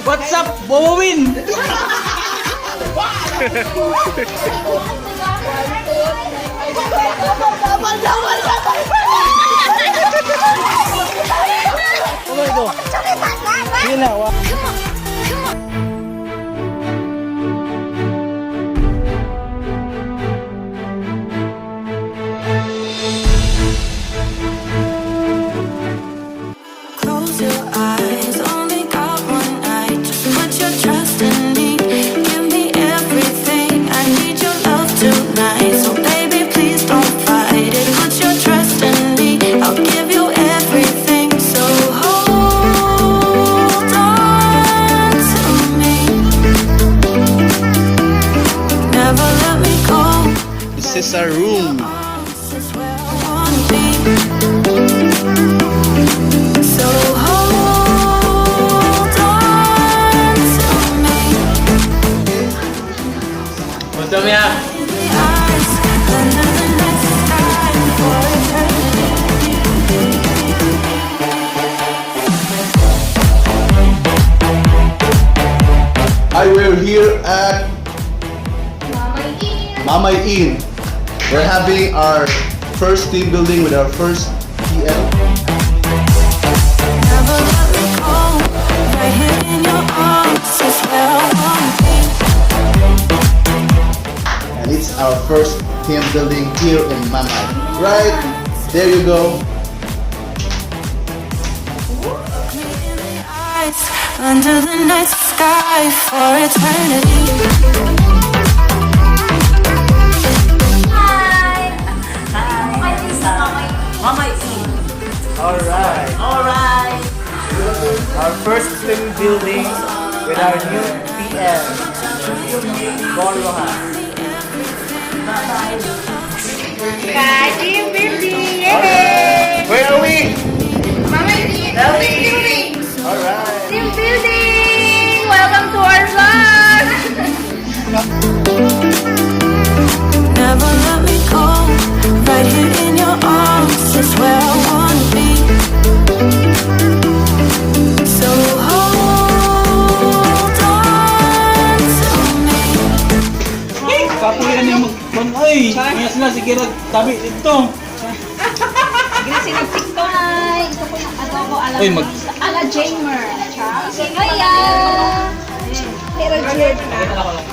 What's up, Bowin? Oh my God. Sige na, wa. Close your eyes, only got one night. Just put your trust in me. Give me everything. I need your love tonight. So baby, please don't fight it. Put your trust in me. I'll give you everything. So hold on to me. Never let me go. This is our room. This is where I wanna be. So hold on to me. Punta niya. Eyes under the night sky for eternity. Hi, we're here at Mamay Inn. We're having our first team building with our first TL. Never let me go. Right here in your arms is where I wanna be. And it's our first team building here in Mamay. Right? There you go. Look me in the eyes under the night sky for eternity. Hi! Hi! Mamay Inn. Alright. Alright! Our first team building with our new PM, Bon Rojas. Team building! Yay! Where are we? Mamay Inn! Team building! Alright. Team building! Welcome to our vlog! Never let me go. Right here in your arms is where I wanna be. So hold on to me. Kapoy na niya mag... Ay! Kaya sila, sige ra, tabi dito. Hi! Ito po yung adobo ala, Uy, ala Jamer. Hiya!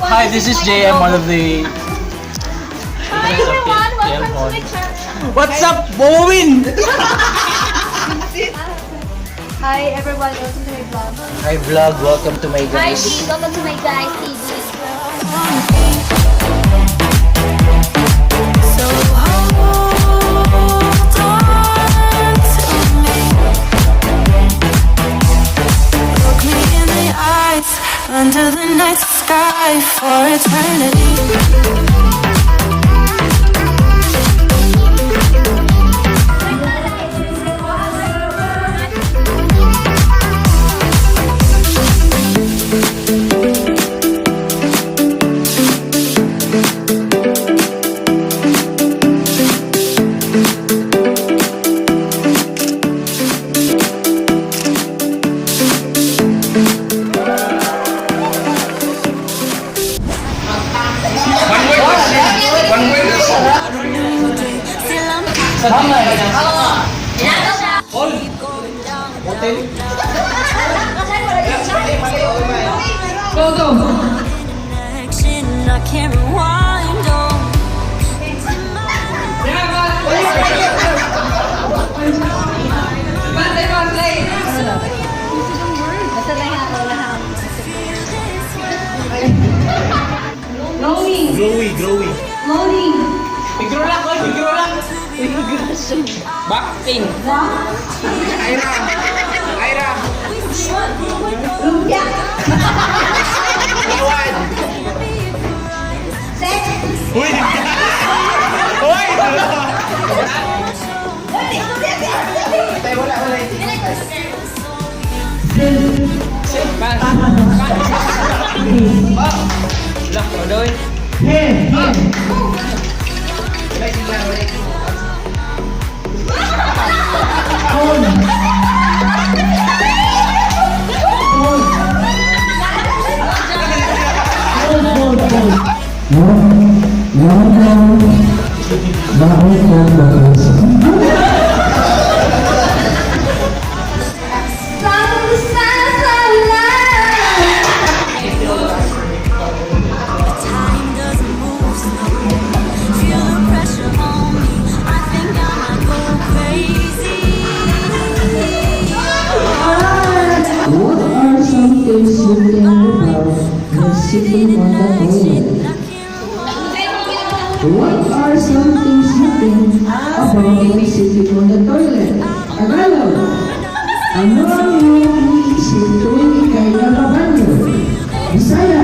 Hi, this is JM, one of the... Hi everyone! Welcome to my channel! What's up, Bowin? Hi everyone! Welcome to my vlog. Hi vlog, welcome to my Hi guys. team! Welcome to my guys TV. So hold on to me. Look me in the eyes under the night sky for eternity. Connection, I can't rewind on. Basta na yan, wala na. Growy, growy. Loading! Pigro lang, oy, pigro lang. Back pain. Ira. Ira. Lumpia! Sex! Uy! Uy! Wala, wala. Lah, odoy. some things you think about when sitting on the toilet? What are some things you think about when sitting on the toilet? Tagalog. Ano ang iyong iniisip tuwing ika'y nakabanyo? Bisaya.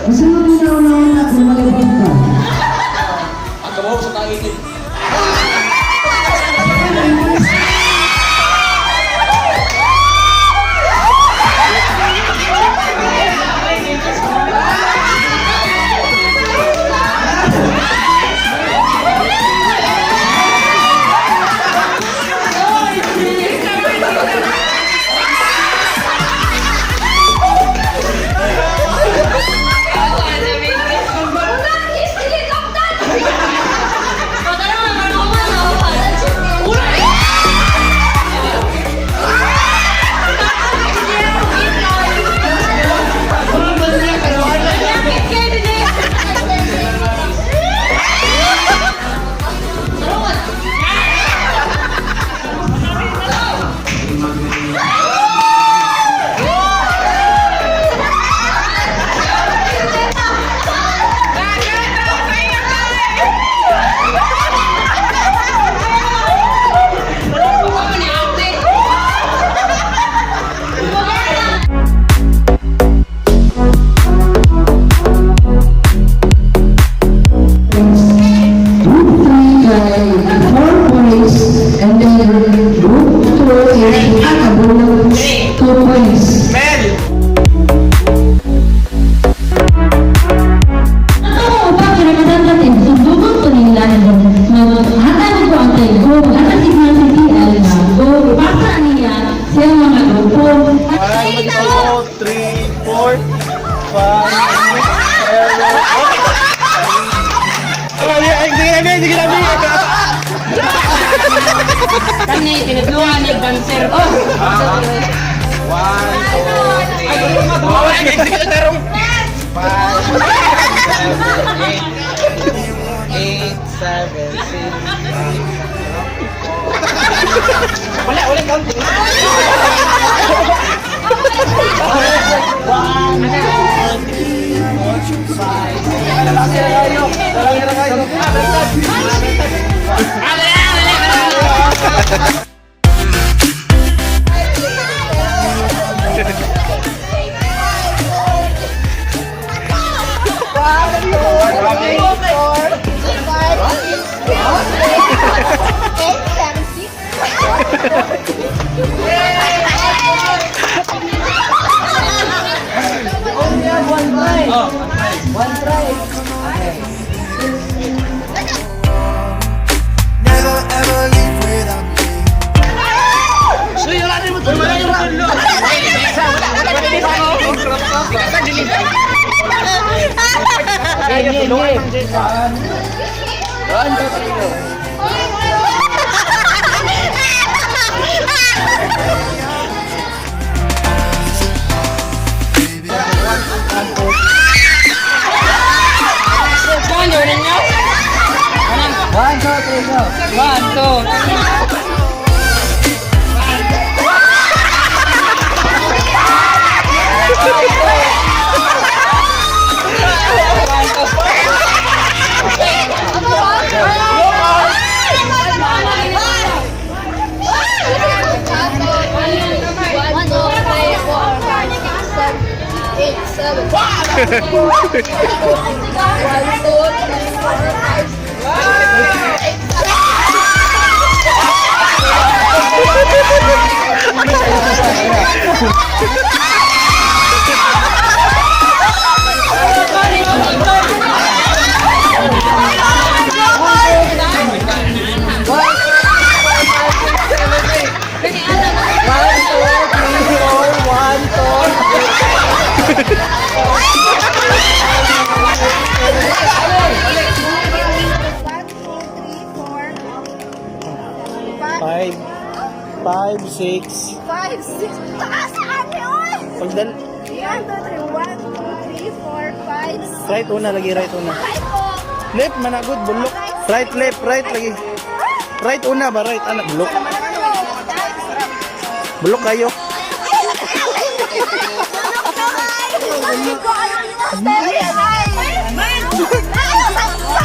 Unsa ang una-una kung malibag ka? Ang kabaw sa kainit. English. Group 3 kay 4 points and then group 2 is nakabunot 2 points. Mel! Ato upat kinakadantan sundungan ko nila and then maghatag ko ang kay go, maghatag si si TL na go, ipasa niya sa mga grupo. 1, 2, 3, 4, 5, 6, 7, Ay, sige na, sige na. Kani, tinatluhan ni dancer. Oh! 1, 2, 3, 4, 5, 7, 8, 8, 7, 6, 5. Wala, wala counting. 1, 2, 3, 4, 5. Lalaki na kayo. Lalaki na kayo. Never ever leave without me. One, two, three, go. One, two. One, two, three, four, five, six, seven, eight, seven. One, two, three, four, five, six, seven, eight, seven. One, two, three, four. One, two. One, two, three, four, 5, 5, 6. five, six. Taas sa ate, oy! Pagdal, One, two, three. One, two, three, four, five, six. right una lagi, right una. Five, oh. Left managod, bulok. Right, left, right lagi. Right una ba? Right, anak, bulok. Bulok kayo. Ay! Ko ano yung step.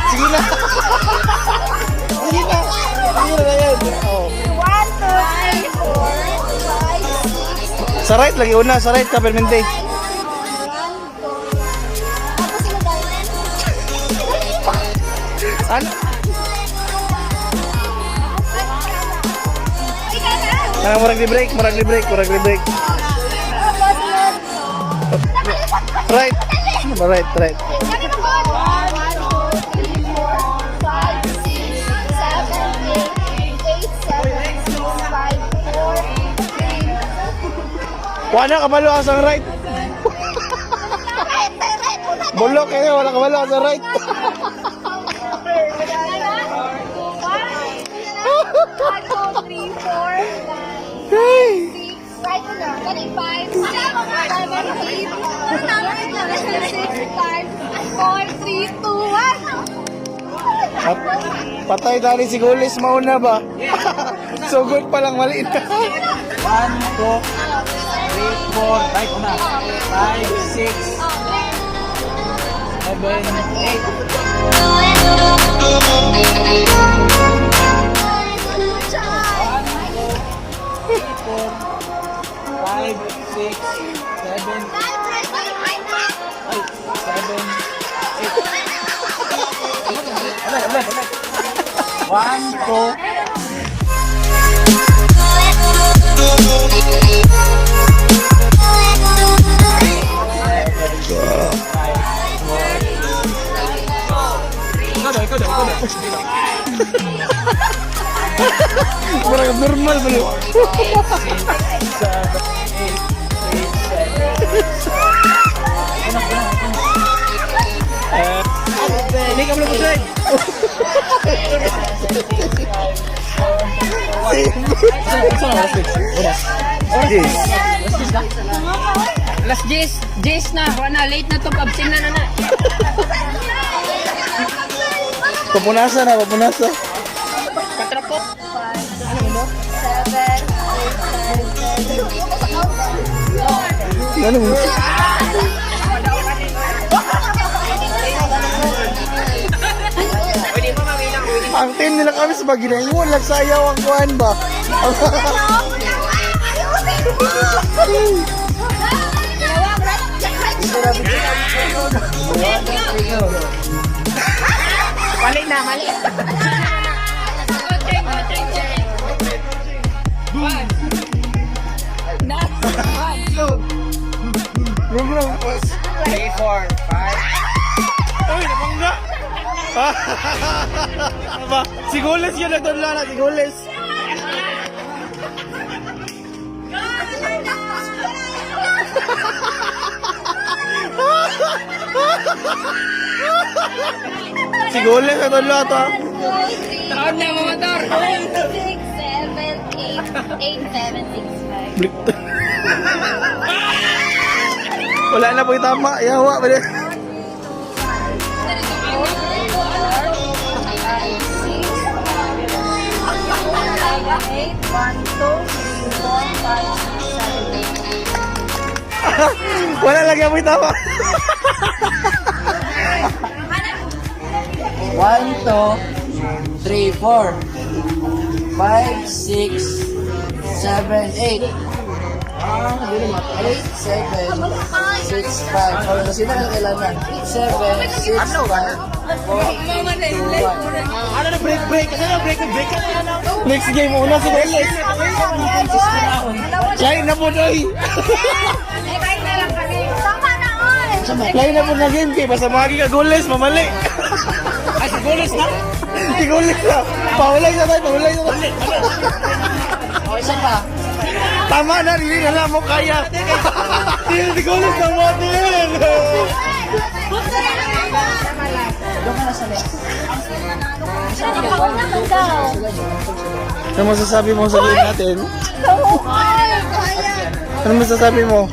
Sige na. Sige na. Sige na yan. Oh. 1, 2, 3, 4, 5, 6, Sa right lagi una, sa right ka permente. 1, 2. Tapos sino gawin? Ano? Ano, murag di break, murag di break, murag di break. Right. Ano ba right, right? 1, 2, 3, 4, 5, 6, 7, 8, 8, 7, 6, 5, 4, 3. Wala kabalo sa right. Right, right, una. Bulok kayo, wala kabalo sa right. 1, 2, 3, 4, Hey. 6, right una. Kani 5, 6, 7, 8, 9, 6, 5, 4, 3, 2, 1. Patay dali si Gulis mauna ba? Sugod pa lang mali na. 1, 2, 3, 4, right una. 5, 6, 7, 8. 5, 6, 7, ay, 7, 8. Alay, alay, alay. 1, 2, Ikaw daw, ikaw daw, ikaw daw. Murag abnormal ba yun? 7, 8, 8, 7. Hindi ka mo right. Yes. Alas 10, 10 na, wala na, late na to, absent na na na. Papunasa na, papunasa. Katrapo. Ano mo? Ang team nila kami sa Baginaingon, nagsayaw ang kuan ba? Mali na, mali. Go, train, go, train, train. One. Na, one. Bro, bro. 3, 4, 5. Uy, nabangga! Ano ba? Si Gulis yun nagtudla na, si Gulis. Si Gulis nagtudla to. Taon na, mga motor. 6, 7, 8, 8, 7, 6, 5. Wala na po yung tama. Yawa. Wala. Eight, one, two, three, four, five, six, seven, eight. Wala lang yung tama. 1, 2, 3, 4, 5, 6, 7, 8. 8, 7, 6, 5. Oh, sino ang kailangan? 7, 6, 5, 4, 2, 1. Ano na break, break? Kasi na break, break ka na. Next game, una si Gulis. Lain na po, doy. Tama na, oy! Lain na po na game kay basta magi ka Gulis, mamali. Ay, si Gulis na? Si Gulis na. Paulay na tayo, paulay na tayo. O, isa pa. Tama na, hindi na lang mo kaya. Si Gulis na mo din. Doon ka na sa next. Ano masasabi mo sa game natin? Ano masasabi mo?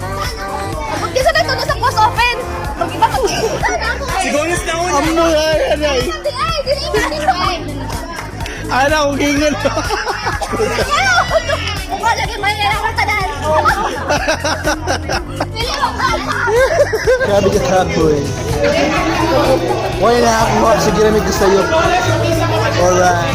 Kasi nandun na sa post open. Mag-iba ka. Si Gulis na una. Amo ay ay. Ay, dili ba dito ay. Ana ko gingan. Mukha lagi may ako tanan. Dili ba? Grabe ka kapoy. Why na ako? Sige na may gusto sa'yo. Alright.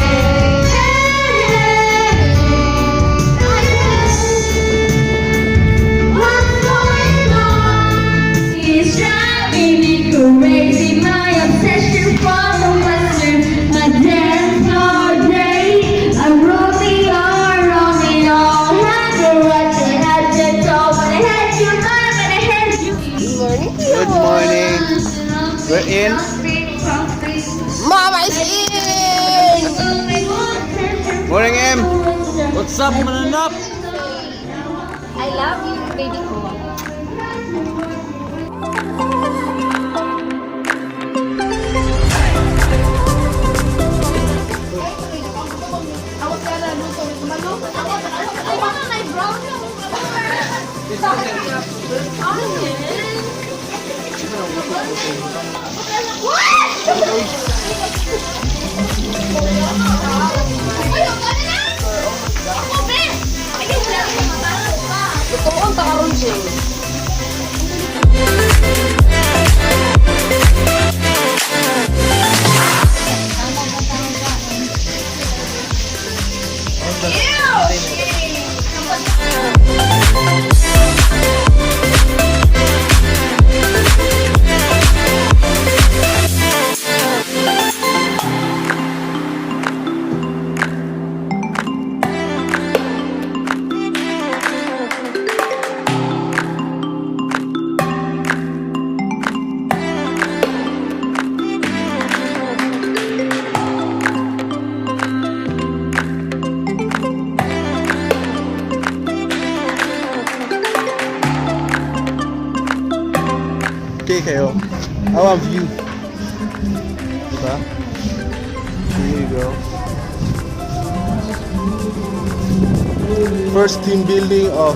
What's going on? It's driving me crazy. My obsession for the Western, my dance all day. I'm Romeo, Romeo. Had you watching at the door when I had you, when I had you. Good morning. We're in. Mama is in! Morning, Em. What's up, mananap? I love you, baby ko. Tutuon ta karon siya. Okay kayo. I want view. Diba? Here you go. First team building of